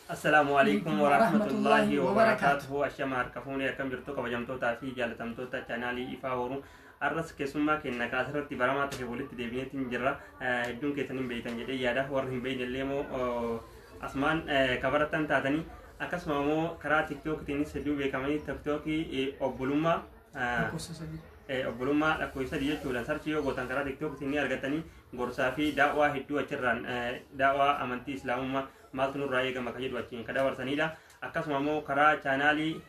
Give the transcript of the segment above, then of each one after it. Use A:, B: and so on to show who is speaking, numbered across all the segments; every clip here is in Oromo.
A: Assalaamu alaikum warahmatullaahi wabarakaatuhu. Ashama harka fuunee, akkam jirtu kabajamtootaa fi jaalatamtoota chaanaalii Ifaa Horuu? Har'as keessummaa keenya kaasirratti baramaa ta'e walitti deebineetiin jirra. Hedduun keessan hin beektan jedhee yaada. Warri hin beekne illee immoo asumaan kabarattan taatanii, akkasuma immoo karaa TikTokitiinis hedduu beekamanii, TikTokii obbolummaa
B: lakkoofsa 3.
A: Obbolummaa lakkoofsa 3 jechuudhaan search yoo gootan karaa TikTokitiin ni argatanii. Gorsaa fi daawwaa hedduu achirraan, daawwaa amantii islaamummaa maaltu nurraa eegama ka jedhu achiin ka dabarsanidha. Akkasuma immoo karaa chaanaalii,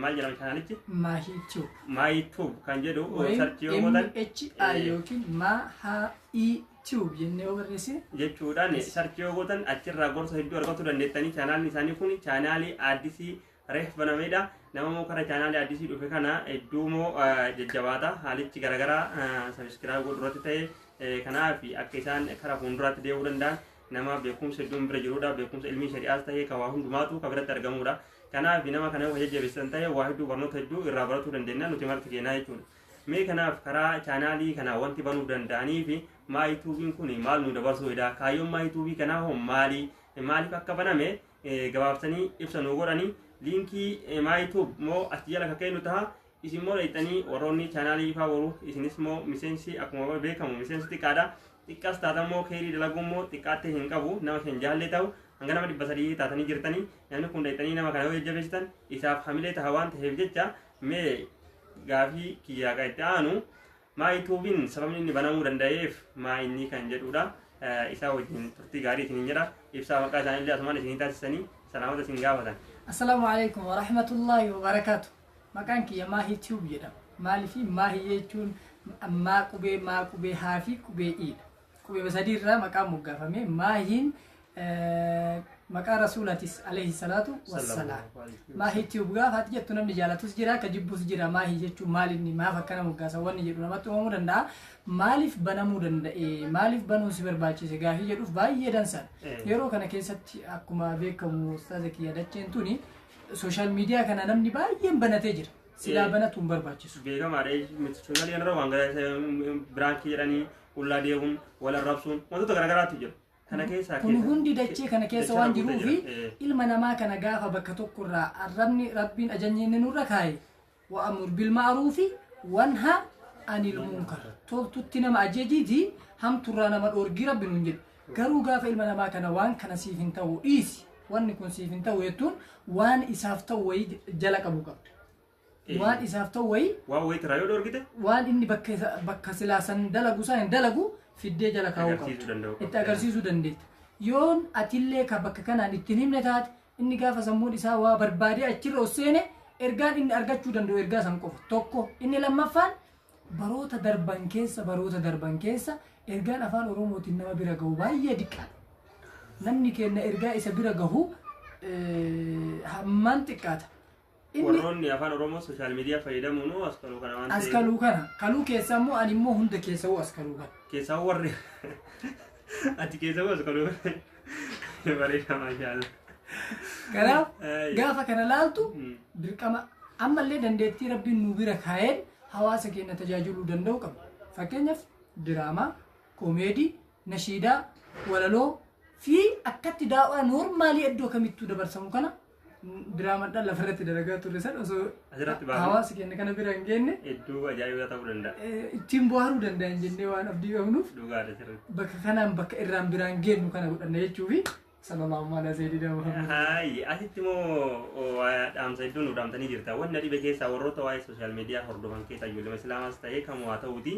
A: maal jedhama chaanaalichi?
B: Maahii Tube.
A: Maahii Tube kan jedhu
B: Wayim
A: search yoo gootan
B: MHI yookiin MHI Tube jennee yoo barreessine
A: jechuudhaan search yoo gootan achirraa gorsa hedduu argachuu dandeettanii. Chaanaalli isaanii kun chaanaalii addisii reef banameedha. Nama immoo karaa chaanaalii addisii dhufe kana hedduu immoo jajjabaata. Haalichi garaagaraa subscribe godhu irratti ta'e, kanaaf akka isaan karaa fuulduraatti deemuu danda'an nama beekumsa hedduun bira jirudha. Beekumsa ilmii shari'aas ta'e ka waa hundumaatu ka biratti argamudha. Kanaaf nama kana yoo jajjabeessan ta'e, waa hedduu, barnoota hedduu irraa baratuu dandeenya nuti marti keenyaa jechuudha. Mee kanaaf karaa chaanaalii kana wanti banuu danda'anii fi Maahii Tubeiin kun maal nu dabarsuu fida? Kaayyoon Maahii Tubeii kanaa hoo maali? Maaliif akka baname gabaabsanii ibsa nu godhanii, liinkii Maahii Tube moo as jala kan kennu ta'a. Isin moo dhaqxanii warroonni chaanaalii Ifaa Boruu, isinis moo miseensi akkuma beekamu miseensi xiqqaadha. Xiqqaas taatan moo keerii dalaguun moo xiqqaattee hin qabu. Nama 5 jaallee ta'u hanga nama 300 taatanii jirtanii, namni kun dhaqxanii nama kana yoo jajjabeessitan isaaf hamilee ta'a waan ta'eef jecha, mee gaafii kiyyaa kan itti aanu Maahii Tubeiin sababni inni banamuu danda'eef maa inni kan jedhudha. Isaa wajjin turtii gaarii isiniin jedha. Ibsaa maqaa isaaniillee asumaan isinii taasisanii salaamata isin gaafatan.
B: Assalaamu alaikum warahmatullaahi wabarakaatu. Maqaan kiyya Maahii Tube jedhama. Maaliif Maahii jechuun maa qubee maa qubee haa fi qubee iidha. Qubee sadii irraa maqaan moggaafame. Maahiin maqaa rasuulatis alayhi salaatu wassalaam. Maahii Tube gaafa ati jettu namni jaalatus jira, ka jibbus jira. Maahii jechuun maal, inni maaf akkana moggaasa wanni jedhu namatti uumamuu danda'a. Maaliif banamuu danda'e? Maaliif banuun si barbaachise? Gaafii jedhuuf baay'ee dansaadha. Yeroo kana keessatti akkuma beekamu, ustaaza kiyya, dacheen tuni social media kana namni baay'een banatee jira. Silaa banatu hin barbaachisu.
A: Beekamaadha. Social kanarra waan gara biraankii jedhanii qullaa deemuun, wal arrabsuun, wantoota garaagaraatu jira. Kana keessaa
B: Kun hundi dachee kana keessa
A: dachee
B: waan
A: kana
B: jiruu fi
A: guutee jira.
B: Ilma namaa kana gaafa bakka tokkorraa arrabni Rabbiin ajajni inni nurra kaa'e wa'amur bil ma'ruufi wanha anil munkar, toltutti nama ajajiiti, hamturraa nama dhoorgii Rabbi nuun jedhe. Garuu gaafa ilma namaa kana waan kana siif hin ta'u, dhiisi, wanni kun siif hin ta'u jettuun, waan isaaf ta'u wayii jala qabuu qabda. Waan isaaf ta'u wayii
A: Waan wayitirraa yoo dhoorgite
B: waan inni bakka bakka silaa san dalagu san hin dalagu fiddee jala kaa'uu
A: agarsiisuu
B: qabda.
A: Danda'u qabda.
B: Itti agarsiisuu dandeetta. Yoon atillee ka bakka kanaan ittiin himne taate, inni gaafa sammuun isaa waa barbaadee achirra ol seene, ergaan inni argachuu danda'u ergaa san qofa. Tokko inni lammaffaan, baroota darban keessa ergaan afaan Oromootiin nama bira gahu baay'ee diqqaadha. Namni keenya ergaa isa bira gahu hammaan xiqqaata. Inni
A: Warroonni afaan Oromoo social media fayyadamuun as kaluu kana waan
B: as kaluu kana, kaluu keessa immoo ani immoo hunda keessa as kaluu kana.
A: Keessaa warri ati keessa as kaluu kana bareeda, maashaallah.
B: Kanaaf gaafa kana laaltu dirqama ammallee dandeettii Rabbiin nu bira kaa'een hawaasa keenya tajaajiluu danda'u qabna. Fakkeenyaaf diraamaa, koomeedii, nashiidaa, walaloo fi akkatti daawwaa normalii iddoo kamittuu dabarsamu kana diraamadhaan lafarratti dalagaa turre san osoo
A: Asirratti baafne.
B: Hawaasa keenya kana bira hin geenne
A: Hedduu ajaa'iba ta'uu danda'a.
B: Ittiin bohaaruu danda'an jennee waan abdii qabnuuf
A: Dhugaadha sirriitti.
B: Bakka kanaan bakka irraan biraan geennu kana godhanna jechuufi. Sallallahu ala sayyidina Muhammad.
A: Hayi, asitti immoo waa dhaamsa hedduu nu dhaamtanii jirta. Wanna dhibe keessaa warroota waa'ee social media hordofan keessaa ijoollee islaamaas ta'ee kamuu haa ta'uuti.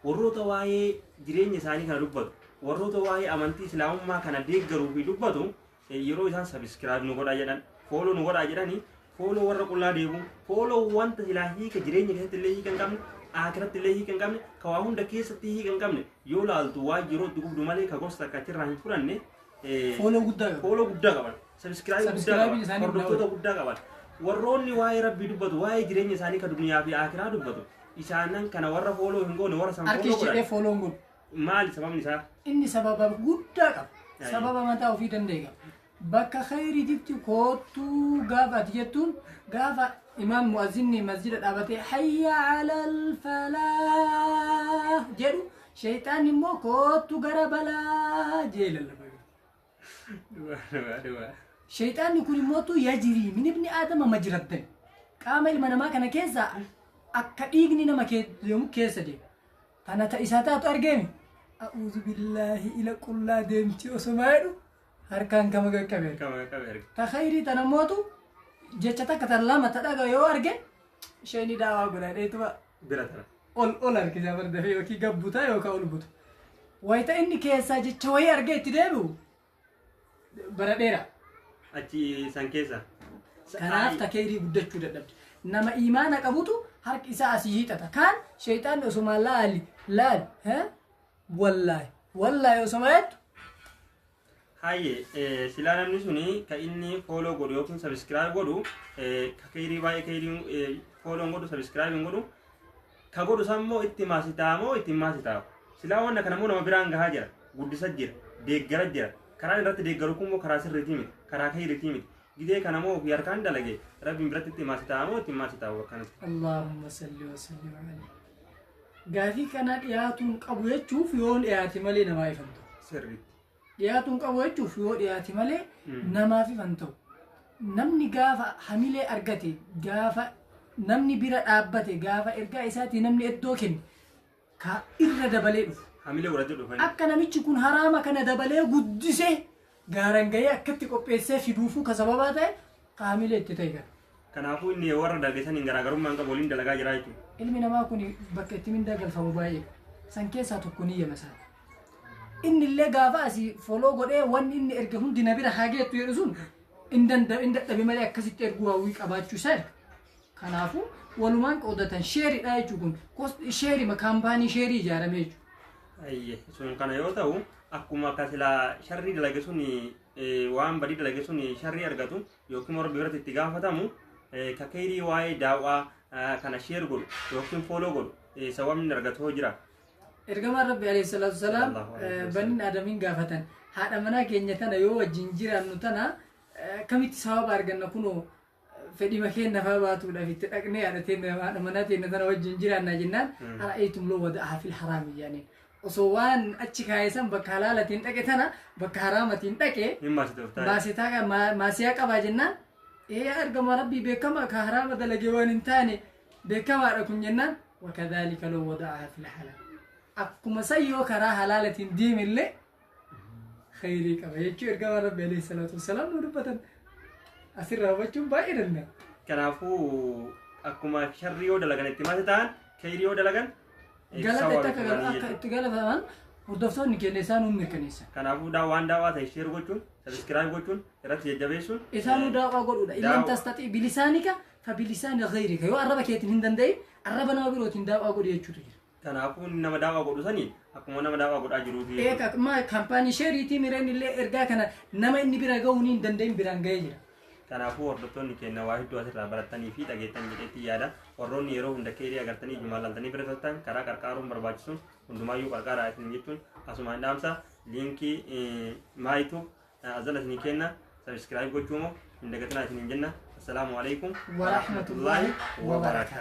A: Warroota waa'ee jireenya isaanii kana dubbatu, warroota waa'ee amantii islaamummaa kana deeggaruu fi dubbatu, yeroo isaan subscribe nu godhaa jedhan, follow nu godhaa jedhanii, follow warra qullaa deebi'u, follow wanta silaa hiika jireenya keessatti illee hiika hin qabne, akiratti illee hiika hin qabne, ka waa hunda keessatti hiika hin qabne, yoo laaltu waa yeroo itti gubdu malee ka gosa takka achirraa hin fudhanne.
B: Follow guddaa qabu.
A: Follow guddaa qaban. Subscribe guddaa
B: Subscribe
A: qaban.
B: Isaanii
A: Hordoftoota guddaa qaban. Warroonni waa'ee Rabbii dubbatu, waa'ee jireenya isaanii ka duniyaa fi akiraa dubbatu, isaanan kana warra follow hin goone, warra san
B: Harkis
A: follow
B: jedhee
A: godhan.
B: follow hin godhu.
A: Maali sababni isaa?
B: Inni sababa guddaa qaba.
A: Ayi.
B: Sababa mataa ofii danda'e qaba. Bakka khayriititti koottuu gaafa ati jettuun, gaafa imaam mu'azzinni masjida dhaabatee hayya alal falaah jedhu, shayxaanni immoo koottu gara balaa jee lallaba.
A: Dhugaa, dhugaa, dhugaa.
B: Shayxaanni kun immootu yajrii min ibni aadama majra dami. Qaama ilma namaa kana keessa akka dhiigni nama deemu keessa deema. Tana ta isaa taatu argeemi. A'uuzu billaahi ila qullaa deemti osoma jedhu harkaan kama qaqqabe arge.
A: Kama qabe arge.
B: Ta khayrii tana mootu jecha takka tan lama ta dhaga yoo arge isheen daawaa godha dheetuma
A: Bira tara.
B: Ol ol harkisa bar dafee yookiin gad buta yookaan ol buta. Wayita inni keessaa jecha wayii argee itti deebi'u bara dheeraa.
A: Achi san keessa.
B: Kanaaf ta keyrii guddachuu dadhabde. Nama iimaana qabutu harki isaa asii hiixata. Kaan sheyxaanni osuma laali laali he wallaahi wallaahi osuma jettu.
A: Haayye silaa namni suni ka inni follow godhu yookiin subscribe godhu ka keyrii baay'ee keyrii follow hin godhu subscribe hin godhu ka godhu san immoo itti maasitaa moo itti hin maasitaa silaa wanna kana immoo nama biraan gahaa jira guddisa jira deeggara jira karaan irratti deeggaru kun immoo karaa sirriitii miti karaa keyriitii miti gidee kana moo ofii harkaan dalage rabbiin biratti itti maasitaa moo itti hin maasitaa akkanatti.
B: Allahumma salli wa sallim alayhi. Gaafii kana dhiyaatuun qabu jechuuf yoon dhiyaate malee namaa ifan ta'u.
A: Sirriitti.
B: Dhiyaatuun qabu jechuuf yoo dhiyaate malee namaaf ifan ta'u. Namni gaafa hamilee argate, gaafa namni bira dhaabbate, gaafa ergaa isaatii namni iddoo kenne ka irra dabalee dhufu.
A: Hamilee godhatee dhufa.
B: Akka namichi kun haraama kana dabalee guddisee gaaran gahee akkatti qopheessee fiduufuu ka sababaa ta'e ka hamilee itti ta'e kana.
A: Kanaafuu inni warra dalage saniin garaagarummaa hin qabu waliin dalagaa jira jechuudha.
B: Ilmi namaa kun bakka itti mindaa galfamu baay'ee qaba. San keessaa tokko niyyama isaati. Inni illee gaafa asii foloo godhee wanni inni erge hundi na bira haa geettu jedhu sun hin danda'u hin dadhabe malee akkasitti erguu hawwii qabaachuu isaa erga. Kanaafuu walumaan qoodatan sheeridha jechuun kun sheerima kaampaanii sheerii ijaarame jechuudha.
A: Ayye sun kana yoo ta'u akkuma akka silaa sharrii dalage sun waan badii dalage sun sharrii argatu yookiin rabbi biratti itti gaafatamu ka keyrii waa'ee daaw'aa kana sheer godhu yookiin fooloo godhu sawabni inni argatu hoo jira.
B: Ergamaan Rabbi alayhi salaatu wasalaam
A: Sallallahu alayhi wasallam.
B: Baniin Aadamiin gaafatan haadha manaa keenya tana yoo wajjin jiraannu tana akkamitti sawaba arganna kunoo fedhima keenna faa baatuudhaaf itti dhaqnee haadha teenna haadha manaa teenna tana wajjin jiraanna jennaan ara'aytum loo wada'aha fil haraami jedhaniin osoo waan achi kaa'e san bakka halaalatiin dhaqe tana bakka haraamatiin dhaqe
A: Hin maasite of taa'e.
B: maasitaa maasiyaa qabaa jennaan ee yaa ergamaa rabbii beekama ka haraama dalage waan hin taane beekamaadha kun jennaan wakadhaalika loo wada'aha fil halaal akkuma san yoo karaa halaalatiin deemellee khayrii qaba jechuu ergamaan rabbi alayhi salaatu wassalaam nu dubbatan asirraa hubachuun baay'ee danda'a.
A: Kanaafuu akkuma sharrii yoo dalagan itti maati ta'an khayrii yoo dalagan
B: Galata
A: sawwaaba
B: itti akka
A: itti
B: akka
A: jechuudha.
B: itti galataman hordoftoonni keenya isaan nu mirkaneessan.
A: Kanaafuu waan daawwaa ta'e sheer gochuun sabiskiraayib gochuun irratti jajjabeessuun
B: Isaanuu daawwaa godhuudha. Illam tastaxii bilisaanika fa bilisaani ghayrika yoo arraba keetiin hin danda'in arraba nama birootiin daawwaa godhi jechuutu jira.
A: Kanaafuu inni nama daawaa godhu saniin akkuma nama daawaa godhaa jiruuti
B: Ee
A: jechuudha.
B: ka ma kaampaanii sheeriitii mireen illee ergaa kana nama inni bira ga'uu hin danda'in biraan ga'ee jira.
A: Kanaafuu hordoftoonni keenya waa hedduu asirraa barattanii fi dhageettan jedheetti yaada. Warroonni yeroo hunda keerii agartanii ijumaan laaltanii bira turtan karaa qarqaaruun barbaachisuun hundumaayyuu qarqaaraa isin jechuun asumaan dhaamsa liinkii maayituu azala isinii kenna sabiskiraayib gochuu immoo hin dagatinaa isiniin jenna. Assalaamu alaikum
B: Warahmatullaahi wabarakaatuh.